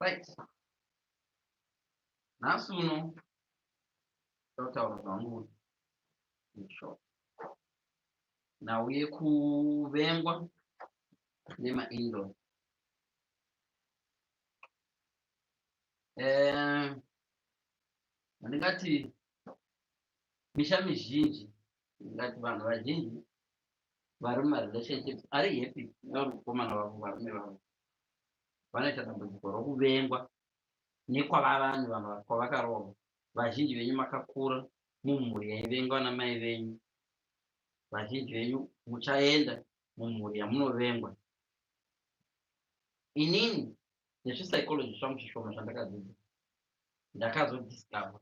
Right, nhasi uno totaura zvangu in short nhau yekuvengwa nemainlaw. Ndingati misha mizhinji, ndingati vanhu vazhinji vari mumarelationships ari happy nevakomana vavo, varume vavo, vanoita dambudziko rokuvengwa nekwavava nevanhu kwavakaroorwa. Vazhinji venyu makakura mumhuri yaivengwa namai venyu. Vazhinji venyu muchaenda mumhuri yamunovengwa. Inini nezvipsychology zvangu zvishoma zvandakadzidza, ndakazodiscover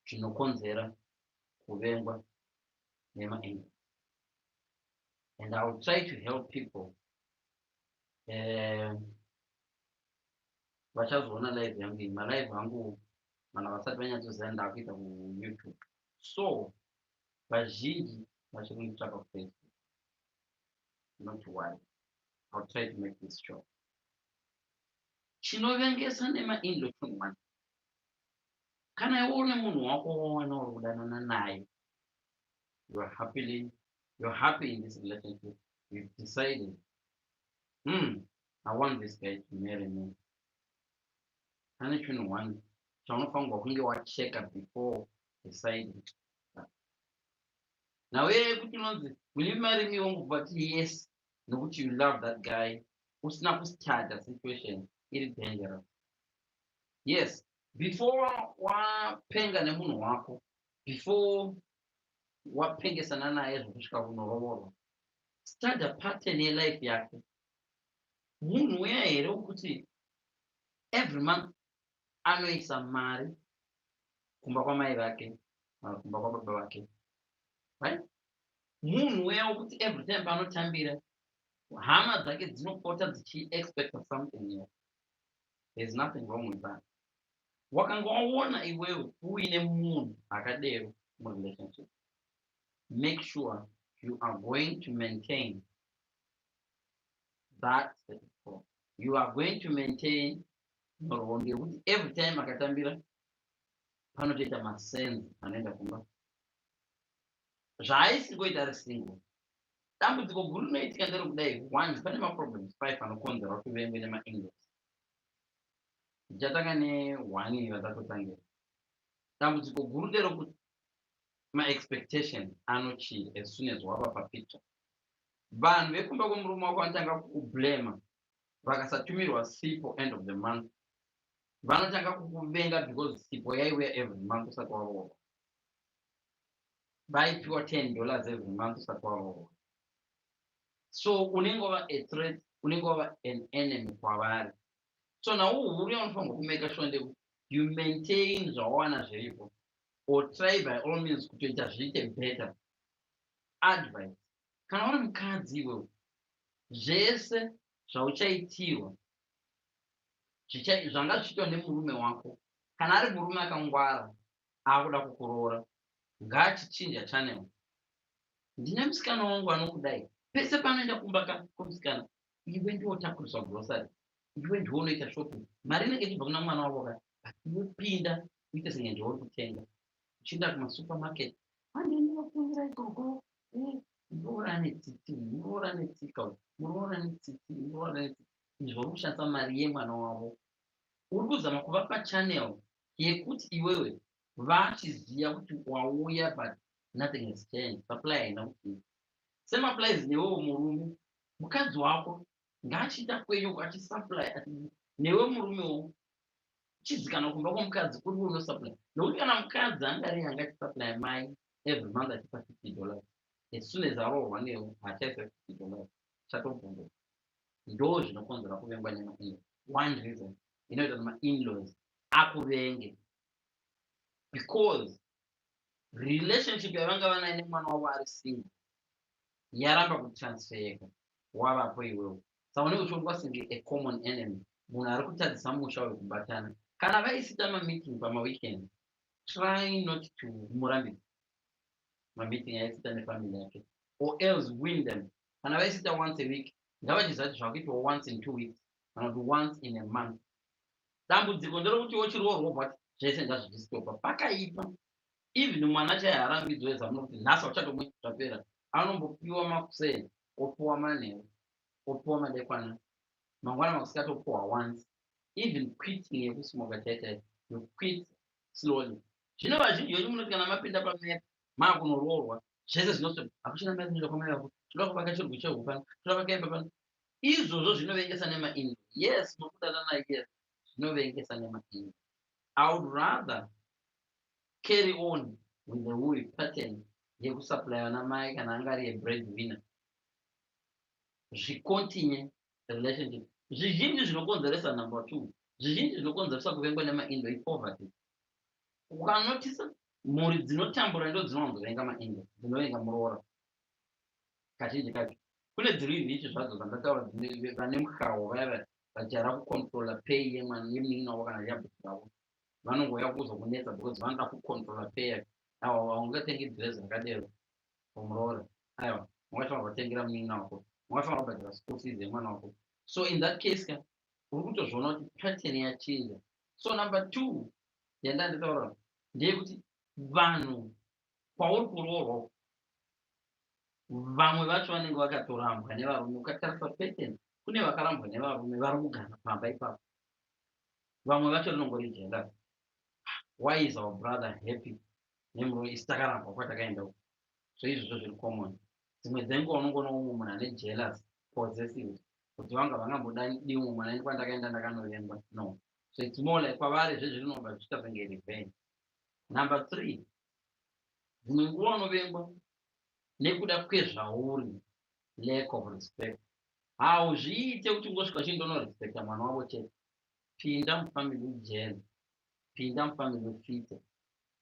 zvinokonzera kuvengwa nemainlaw, and I will try to help people. Vachazoona live yangu iyi, malive angu vanhu vasati vanyatsoziva ndakuita kuYouTube, so vazhinji vachiri kunditsvaka kuFacebook. Not to worry, I'll try to make this short. Chinovengesa nemainlaw chinhu one: kana iwe une munhu wako wawana uri kudanana naye, you are happy in this relationship, you've decided, I want this guy to marry me," pane chinhu one chaunofanirwa kunge wacheka before deciding. Nhau yekuti unonzi, "Will you marry me?" wongobva ti yes nokuti you love that guy, usina kustarta situation, iri dangerous. Yes, before wapenga nemunhu wako, before wapengesana naye zvokusvika kunoroorwa, study pattern yelife yake. Munhu uya here wekuti every month anoisa mari kumba kwamai vake kana kumba kwababa vake, right? Munhu uya wekuti every time paanotambira, hama dzake dzinopota dzichiexpecta something here? There's nothing wrong with that. Wakanga waona iwewe uine munhu akadero murelationship, make sure you are going to maintain that status quo. You are going to maintain nhoroondo yekuti every time akatambira panotoita masenzi anoenda kumba, zvaaisingoita ari single. Dambudziko guru rinoitika nderekudai: one, pane maproblems five anokonzerwa kuvengwe nemainlaws. Ndichatanga neone vatatotangira. Dambudziko guru nderekuti maexpectation anochinja as soon as wava papicture. Vanhu vekumba kwemurume wako vanotanga kukublema vakasatumirwa sipo end of the month. Vanotanga kukuvenga because sipo yaiuya every month usati waroorwa, vaipiwa $10 every month usati waroorwa. So unenge wava a threat, unenge wava an enemy kwavari. So nhau huru yaunofanirwa kumake sure ndekuti you maintain zvawawana zviripo or try by all means kutoita zviite better. Advice: kana uri mukadzi iwewe, zvese zvauchaitirwa zvanga zvichiitwa nemurume wako, kana ari murume akangwara akuda kukuroora, ngaachichinja channel. "Ndine musikana wangu anokudai." Pese panoenda kumba kwemusikana, iwe ndiwo takuriswa grocery, iwe ndiwo unoita shopping. Mari inenge ichibva kuna mwana wako ka, but iwe pinda uite senge ndiwe uri kutenga. Uchienda kumasupermarket, "Handinofungira ikoko." Muroora netsitsi, muroora netsika, muroora netsitsi, muroora netsitsi. Izvo uri kushandisa mari yemwana wavo. Uri kuzama kuvapa channel yekuti iwewe vachiziva kuti wauya, but nothing has changed. Supply haina kuchinja. Same applies newewo murume. Mukadzi wako ngaachiita kwenyu achisupply, newe murumewo chizikana kumba kwomukadzi kuri unosupply, nokuti kana mukadzi angari anga achisupply mai every month achipa $50, as soon as aroorwa newe hachaisa $50, chatobvunduka. Ndo zvinokonzera kuvengwa nemainlaw. One reason inoita kuti mainlaws akuvenge, because relationship yavanga vanayo nemwana wavo ari single yaramba kutransferka wavapo iwewo. Saka unenge uchionekwa senge a common enemy, munhu ari kutadzisa musha wekubatana. Kana vaisita mameeting pamaweekend, try not to murambidza mameeting aisita nefamily yake, or else win them. Kana vaisita once a week, ngavachiziva kuti zvakuitwa once in 2 weeks. kana kuti once in a month. Dambudziko nderekuti wochiroorwa, but zvese ngazvichistopa. Pakaipa. Even mwana chaiye harambidzwe zamuno kuti nhasi hauchatomwi, zvapera. Anombopiwa makuseni, opiwa manheru, opiwa madekwana, mangwana masikati opiwa once. Even quitting yekusmoka chaichai, you quit slowly. Zvino vazhinji venyu munoti kana mapinda pamap maakunoroorwa, zvese zvinostopa. Hakuchina mari inoenda kwamai vako. Toda kuvaka chirugwi chehuku pano, toda vaka imba pano. Izvozvo zvinovengesa nemain-law. Yes, nokudanana, yes, zvinovengesa nemain-law. I would rather carry on with the old pattern yekusupply vana mai kana anga ari yebread winner, zvicontinue relationship. Zvizhinji zvinokonzeresa, number two, zvizhinji zvinokonzeresa kuvengwa nemain-law ipoverty. Ukanotisa, mhuri dzinotambura ndo dzinowanzovenga main-law, dzinovenga muroora kazhinji kacho. Kune dziri rich zvadzo dzandataura, vane mukawo vaya vaya vachara kucontrola pay yemwana yemunin'ina wavo kana yabhuti vavo, vanongouya kuzokunetsa because vanoda kucontrola pay yake. Awa, haungatengi dhirezi rakadero kumuroora. Aiwa, ungafanira kutengera munin'ina wako, ungafanira kubhadhara school fees yemwana wako. So in that case ka, uri kutozviona kuti pattern yachinja. So number two yandanditaura ndeyekuti vanhu kwauri kuroorwa, vamwe vacho vanenge vakatorambwa nevarume. Ukatarisa pattern, kune vakarambwa nevarume vari kugara pamba ipapo. Vamwe vacho rinongori jealous: "Why is our brother happy nemurume, isi takarambwa kwatakaenda uko?" So izvozvo zviri common. Dzimwe dzenguva unongoona umwe munhu ane jealous, possessive, kuti vanga vangambodii umwe mwana, ini kwandakaenda ndakanovengwa. No, so it's more like kwavari zvezvirinobva zvichiita kunge revenge. Number three, dzimwe nguva unovengwa nekuda kwezvauri, lack of respect. Hauzviite kuti ungosvika uchindonorespecta mwana wavo chete. Pinda mufamily ujene, pinda mufamily ufite,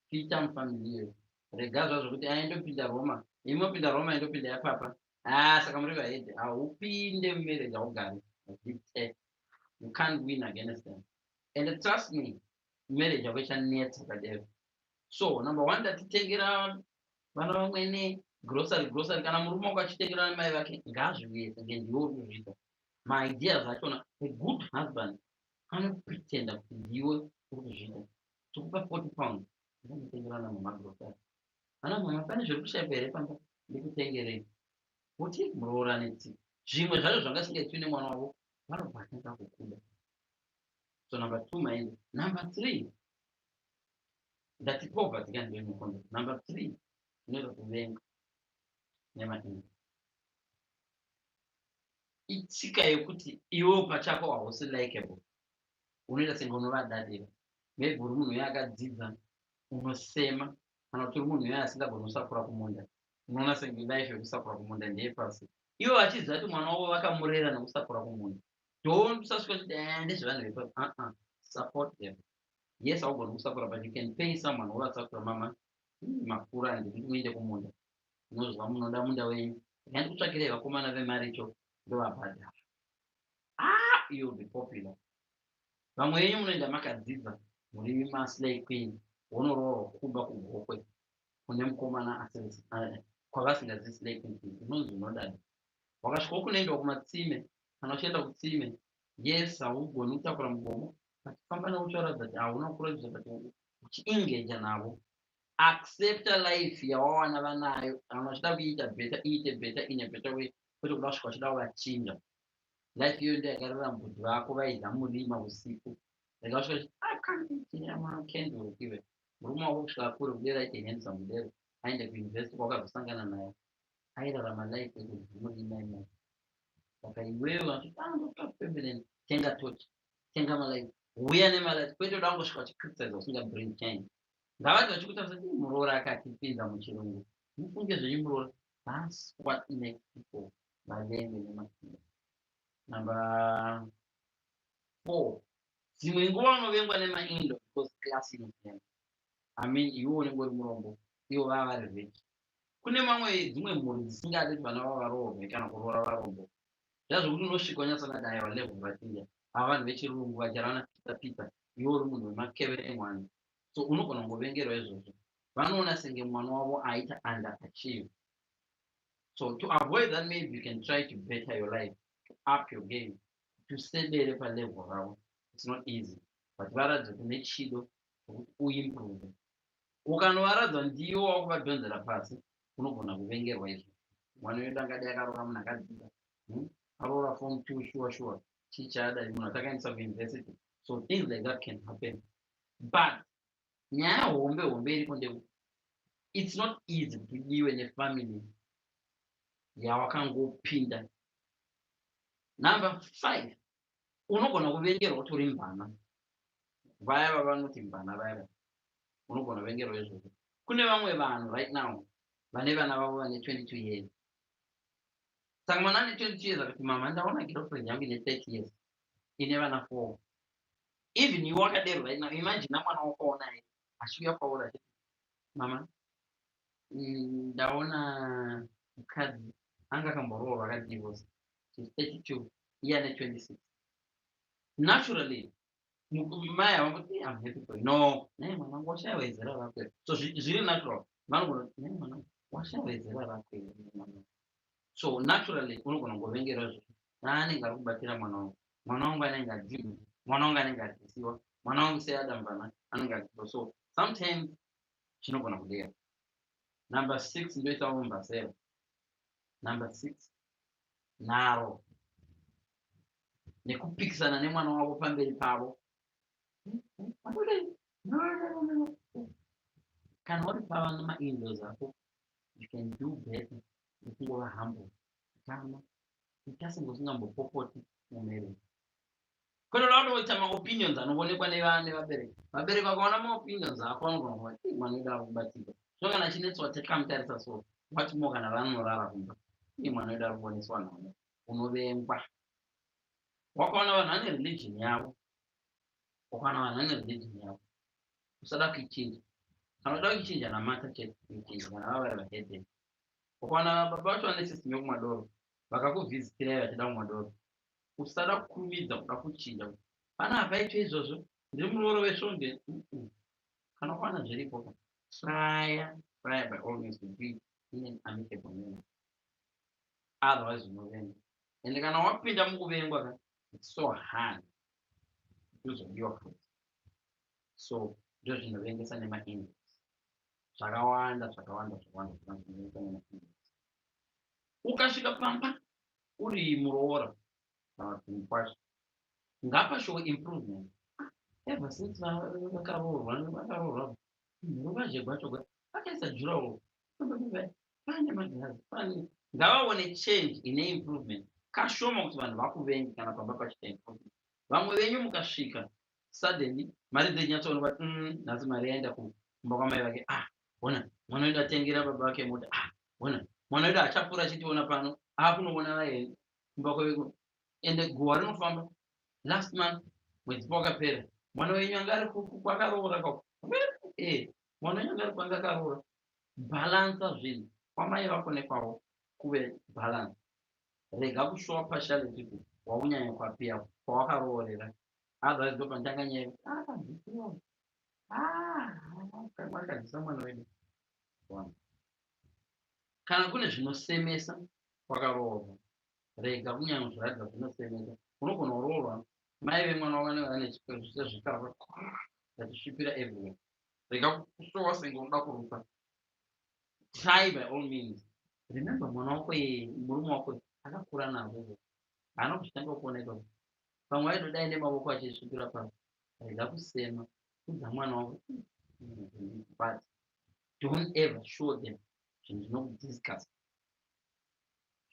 fita mufamily iyoyo. Rega zvazvo kuti aindopinda Roma, imopinda Roma, indopinda yapapa. Ah, saka muri vahedhe. Haupinde mumarriage, haugari zviite. You can't win against them, and trust me, marriage yako ichanetsa kadero. So number one, ndatitengera vana vamwene grocery, grocery. Kana murume wako achitengera namai vake, ngazviuye senge ndiwe uri kuzviita maideas achona. A good husband anopretenda kuti ndiwe uri kuzviita. Tokupa £40, ndinotengera namama grocery. Ana mama, pane zviri kushaipa here pamba? Ndikutengerei. Kuti muroorane tsika, zvimwe zvacho zvanga singaitwi nemwana wavo, vanobva vatanga kukuda. So number two, main-law. Number three, ndati poverty kana ndoinokonza. Number three, inoita kuvenga nemain-law itsika yekuti iwewo pachako hausi likeable. Unoita senge unovadadira. Maybe uri munhu uye akadzidza, unosema, kana kuti uri munhu uye asingagoni kusakura kumunda. Unoona senge life yekusakura kumunda ndeyepasi, ivo vachiziva kuti mwana wavo vakamurera nekusakura kumunda. Don't, usasvika kuti, "Eh, ndezvevanhu vepasi." Uh-uh. Support them. Yes, haugoni kusakura, but you can pay someone wovasakura. Mama, makura, handidi kuti muende kumunda. Unozwa munoda munda wenyu, ngandikutsvakirei vakomana vemaricho, ndovabhadhara. Ah, you'll be popular. Vamwe venyu munoenda makadzidza, muri maslay queen, wonoroorwa kumba kuGokwe kune mukomana kwavasingazivi slay queen, unonzi unodada. Wakasvikawo kunoendwa kumatsime, kana uchienda kutsime, yes, haugoni kutakura mugomo, but famba navo uchivaratidza kuti hauna kuratidza, but uchiengaja navo. Accepta life yawawana vanayo. Kana uchida kuiita better, iite better in a better way, kwete kuda kusvika uchida kuvachinja. Life iyoyo ndo yakarera mbudzi vako, vaidya murima usiku. Rega kusvika akandicandle iwe murume wako kusvika kure kudera, aite handsome kudero, aende kuuniversity kwakazosangana naye, airarama life yekudya murima imomo. Saka iwewe vachiti, tenga torch, tenga malight, uya nemalight, kwete kuda kungosvika uchicriticize usinga bring change. Ngavati vachikutarisa kuti muroora akatipinza muchirungu, mufunge zvenyu muroora. That's what makes people vavenge nemasimba. Number four, dzimwe nguva unovengwa nemain-law because class inosiyana. I mean, iwe unenge uri murombo, ivo vava vari rich. Kune mamwe dzimwe mhuri dzisingadi kuti vana vavo varoorwe kana kuroora varombo. Zvazvokuti unosvika unyatsona kuti aiwa, level vachinja ava, vanhu vechirungu vacharana pita pita, iwe uri munhu wemakeve emwana. So unogona kungovengerwa izvozvo. Vanoona senge mwana wavo aita under achieve. So to avoid that, maybe you can try to better your life, to up your game. Kuti usebere palevel ravo, it's not easy, but varatidze kune chido chokuti uimprove. Ukanovaradza ndiwo wakuvadhonzera pasi, unogona kuvengerwa izvo. Mwana wedu angadai akaroora munhu akadzidza, Aroora form 2, sure sure, chii chaadai, munhu atakaendesa kuuniversity. So things like that can happen, but nyaya hombe hombe iripo ndekuti it's not easy kuti udiwe nefamily yawakangopinda. Number 5, unogona kuvengerwa kuti uri mvana. Vaya vavanoti mvana vaya, unogona kuvengerwa izvozvo. Kune vamwe vanhu right now vane vana vavo vane 22 years. Saka mwana ane 22 years akati, "Mama, ndaona girlfriend yangu ine 30 years, ine vana 4." Even iwe wakadero right now, imagine mwana wakaona achiuya kwauri achiti, "Mama, ndaona mukadzi anga akamboroorwa, akadivorce, she's 32, iye ane 26." Naturally mai havangoti, "I'm happy for you." No, "Naye mwana wangu, washaiwa zera rako here?" So zviri natural, vanogona kuti, "Naye mwana wangu, washaiwa zera rako here, mwana wangu?" So naturally unogona kungovengera izvozvo. Anenge ari kubatira mwana wangu, mwana wangu anenge adzimwa, mwana wangu anenge adzisiwa, mwana wangu seadamvana anenge adziwa. So sometimes chinogona kudera. Number 6, ndoitawo mbasera. Number 6, nharo nekupikisana nemwana wavo pamberi pavo. Kana uri pava nemainlaws ako, you can do better nekungova humble, kama ita senge usingambopopoti mumarriage. Kwete kutoita maopinions anoonekwa nevabereki. Vabereki vakaona maopinions ako, vanogona kuva, "Mwana wedu ari kubatsirwa." So kana achinetswa, takamutarisa, so what more kana vanorara kumba? "Ii, mwana wedu ari kuoneswa nhamo." Unovengwa. Wakaona vanhu vane religion yavo, wakaona vanhu vane religion yavo, usada kuichinja. Kana uda kuichinja, namata chete kuichinja. Kana vava vari vahedheni, ukaona baba vacho vane system yekumwa doro, vakakuvhizitirai vachida kumwa doro, usada kukurumidza kuda kuchinja. Pana hapaitwe izvozvo, ndiri murooro wesvonde. Kana ukaona zviripo, try try by all means to be in an amicable manner, otherwise unovengwa. Ende kana wapinda mukuvengwa ka, it's so hard kuti uzodiwa futi. So ndo zvinovengesa nemainlaws. Zvakawanda, zvakawanda, zvakawanda zvinovengesa nemainlaws. Ukasvika pamba uri muroora kana kuti mukwasha, ngapashowe improvement. Ever since vakaroorwa, vakaroorwa, ruvazhe rwacho vakaisa durawall, pane magirazi, pane, ngavaone change ine improvement. Kashoma kuti vanhu vakuvengi kana pamba pachiita improvement. Vamwe venyu mukasvika, suddenly mari dzechinyatsoonekwa, nhasi mari yaenda kumba kwamai vake. Ah, ona mwana wedu atengera baba vake mota. Ah, ona mwana wedu achapfuura achitiona pano, akunoona vaeni kumba kweve. Ende guhwa rinofamba. Last month, mwedzi pawakapera, mwana wenyu anga ari kwakaroora kako. Mwana wenyu anga ari kwanga akaroora. Bhalansa zvinhu kwamai vako nekwavo kuve balance. Rega kushowa partiality kuti waunyanya kwapiya kwawakaroorera, otherwise ndopandanga nyaya yekuti akabvisiwa, akabvisa mwana wedu. Kana kune zvinosemesa kwakaroorwa, rega kunyanya zviratidza zvinosemesa. Unogona kuroorwa, mai vemwana wavo vane zvikara vachisvipira everywhere. Rega kushowa senge unoda kuruka. Try by all means. Remember, mwana wako, murume wako akakura nazvo, haana kuzvitanga kuona ikoko. Pamwe vaitodai nemavoko achisvipira pasi. Rega kusema, udza mwana wako, but don't ever show them zvinhu zvinokudiscuss,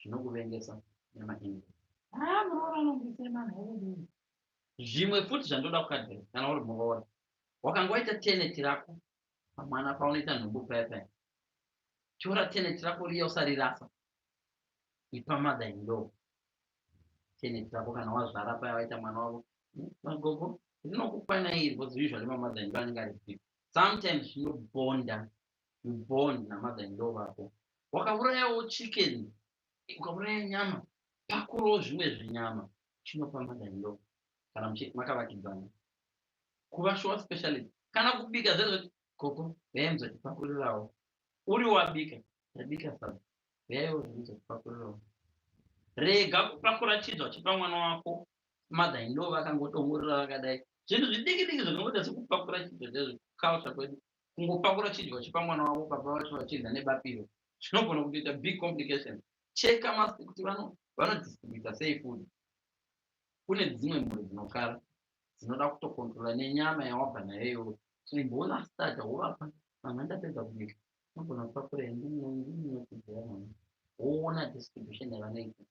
zvinokuvengesa nemainlaws. Ah, muroora anondisema. Zvimwe futi zvandoda kukadhira, kana uri muroora, wakanga waita teneti rako pamwana paunoita nhumbu paya paya, tora teneti rako riya, usarirasa. Ipa mother in law teneti rako. Kana wazvara paya, waita mwana wavo, "Magogo, rinokukwana iri," because usually mamother in law anenge ari big. Sometimes zvinobonda, you bond namother in law vako. Wakaurayawo chicken, ukauraya nyama, pakurawo zvimwe zvinyama, chinopa mother in law kana makavakidzana. Kuvashowa specialist kana kubika zvezvoti, "Gogo, uyai muzotipakurirawo." Uri wabika, "Ndabika sadza, uyaiwo muzotipakurirawo." Rega kupakura chidzwa chipa mwana wako. Mother in law vakangodongorera vakadai. Zvinhu zvidiki diki zvakangoita sekupakura chidyo chaizvo, culture kwedu, kungopakura chidyo chipa mwana wavo, baba vacho vachidya nebapiro, zvinogona kutoita big complication. Cheka masi kuti vanodistributa sei food. Kune dzimwe mhuri dzinokara, dzinoda kutokontrola nenyama yawabva nayo iyoyo. So imboona starter wovapa vanhu, vandapedza kubika, unogona kupakura ndinokudzira mwana, woona distribution yavanoita.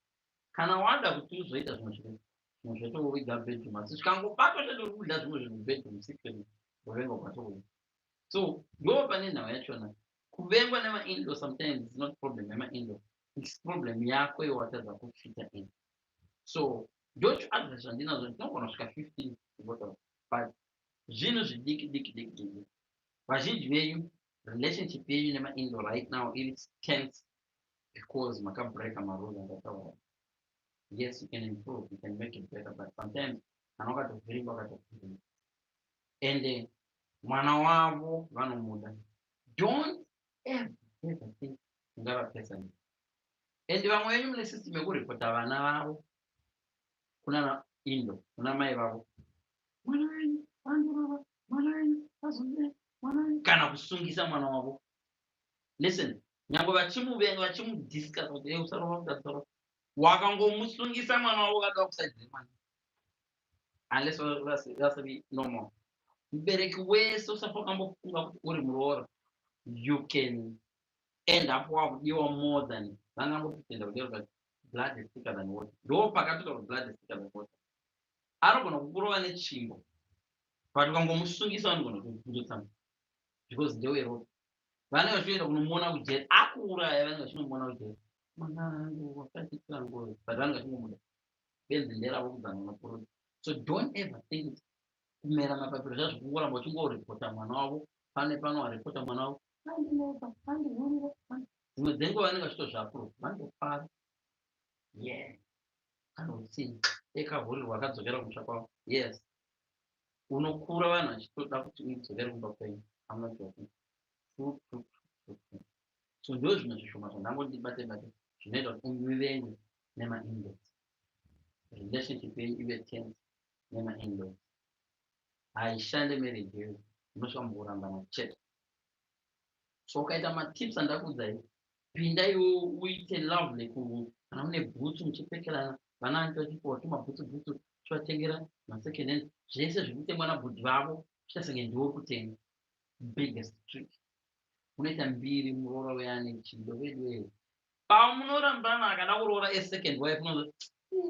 Kana wada kuti uzoita zvimwe zvinhu, zvimwe zvotoviga bedroom, asi zvikangobatwa chete uri kudya zvimwe zvinhu bedroom secretly, uvenga ukatouya. So ndo pane nhau yachona. Kuvengwa nemainlaw sometimes is not problem yemainlaw, it's problem yako iwe watadza kufita in. So ndochiadvice zvandinazvo. Ndinogona kusvika 15 kuvotaura, but zvinhu zvidiki diki diki diki. Vazhinji venyu, relationship yenyu nemainlaw right now iri tense because makabreaka marules andataura. Yes, you can improve, you can make it better, but sometimes kana ukatovhiringwa, wakatobhiringwa. Ende mwana wavo vanomuda. Don't ever ever think ungava person. And vamwe venyu mune system yekuripota vana vavo kuna in-law, kuna mai vavo: "Mwana wenyu andorova, mwana wenyu azodai, mwana wenyu," kana kusungisa mwana wavo. Listen, nyange vachimuvenga, vachimudiscuss kuti, "E, usarova, usarova," wakangomusungisa mwana wavo, ukada kusaidzire mwana, unless vasiri normal. Mubereki wese, usafa wakambofunga kuti uri muroora you can end up wakudiwa more than vangangopitenda kudero. But blood is thicker than water. Ndo pakatoita kuti blood is thicker than water. Anogona kukurova netsvimbo, but ukangomusungisa vanogona kutotsama because ndeweropa. Vanenge vachienda kunomuona kujeri akuuraya, vanenge vachinomuona kujeri, "Mwana wangu wakatiitira ngozi," but vanenge vachingomuda. Benzi nderavo kudzana unokurudza. So don't ever think kumera mapapiro zvazvo, kungoramba uchingoripota mwana wavo pane pano, waripota mwana wavo, "Andineta, andihurira." Dzimwe dzenguva vanenge vachitozvaapprove, vanotofara, yeah, kanotsi ekahurirwa akadzokera kumusha kwavo. Yes, unokura vanhu vachitoda kuti udzokere kumba kwenyu. I'm not joking. True, true, true, true. So ndo zvimwe zvishoma zvandangoti bate bate zvinoita kuti muvengwe nemainlaws, relationship yenyu ive tense nemainlaws. Haishande marriage yeyo, unosvika mukurambana chete. So ukaita matips andakuudzai, pinda iwe uite lovely. Kana mune bhutsu, muchipfekerana, vana vange vachipiwa tumabhutsu bhutsu, chivatengera masecond hand, zvese zviri kutengwa nabhudhi vavo, chiita senge ndiwo kutenga. Biggest trick, unoita mbiri muroora weyane chido vedu. Pamunorambana, akada kuroora asecond wife, unozo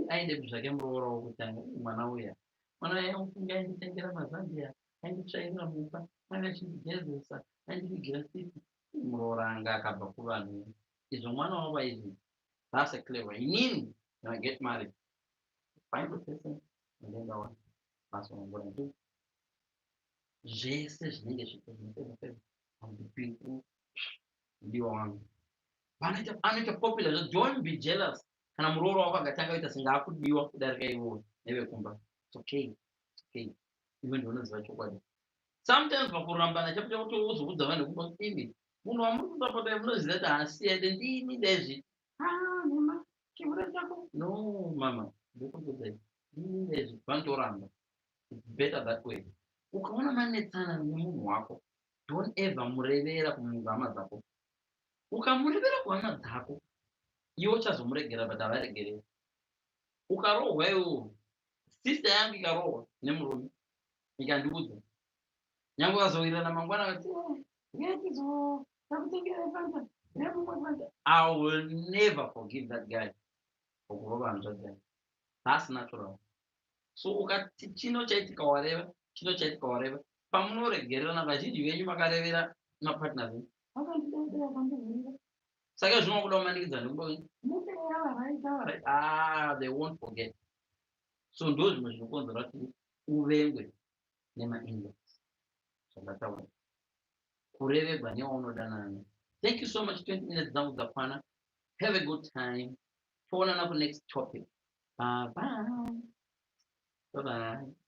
aende zvake muroora wokutanga, "Mwana uya, mwana uya ufunga ainditengera mazambia, ainditsvairira mumba, anga achindigezesa, aindivigira sipi. Muroora anga akabva kuvanhu izvo mwana wavo aizvi." That's a clever. Inini, when I get married, find the person and then go on. That's what I'm gonna do. Zvese zvinenge zvipo zvinopedza mudiwa wangu, vanoita anoita popular. So don't be jealous kana muroora wako akatanga kuita senge akudiwa kudarika iwowe nevekumba. It's okay, it's okay. Iwe ndinoziva chokwadi. Sometimes pakurambana chapo chakuti uzoudza vanhu vekumba kuti, "Imi, munhu wamuri kusapota, munoziva kuti haasi ende ndini ndaizvi." "Ah, nema chihure chako." "No mama, ndikukuudzai, ndini ndaizvi." Vanotoramba. It's better that way. Ukaona manetsana nemunhu wako, don't ever murevera kuhama dzako. Ukamurevera kuhama dzako, iwe uchazomuregera, but havaregereri. Ukarohwa iwewo, sister yangu ikarohwa nemurume, ikandiudza, nyange vazowirirana mangwana, vati, "Ngatizo takutengera fanta nemumwe fanta," I will never forgive that guy for kurova hanzvadzi yake. That's natural. So ukati chino chaitika wareva, chino chaitika wareva, pamunoregererana, vazhinji venyu makarevera mapartners enyu, "Akandidai, akandivhurira," saka zvinokuda kumanikidza nekuba mupe right, right. Ah, they won't forget. So ndo zvimwe zvinokonzera kuti uvengwe nemainlaws, zvandataura, kurevegwa newaunodanana. Thank you so much. 20 minutes dzangu dzakwana. Have a good time. Toonana kunext topic. Bye bye, bye bye.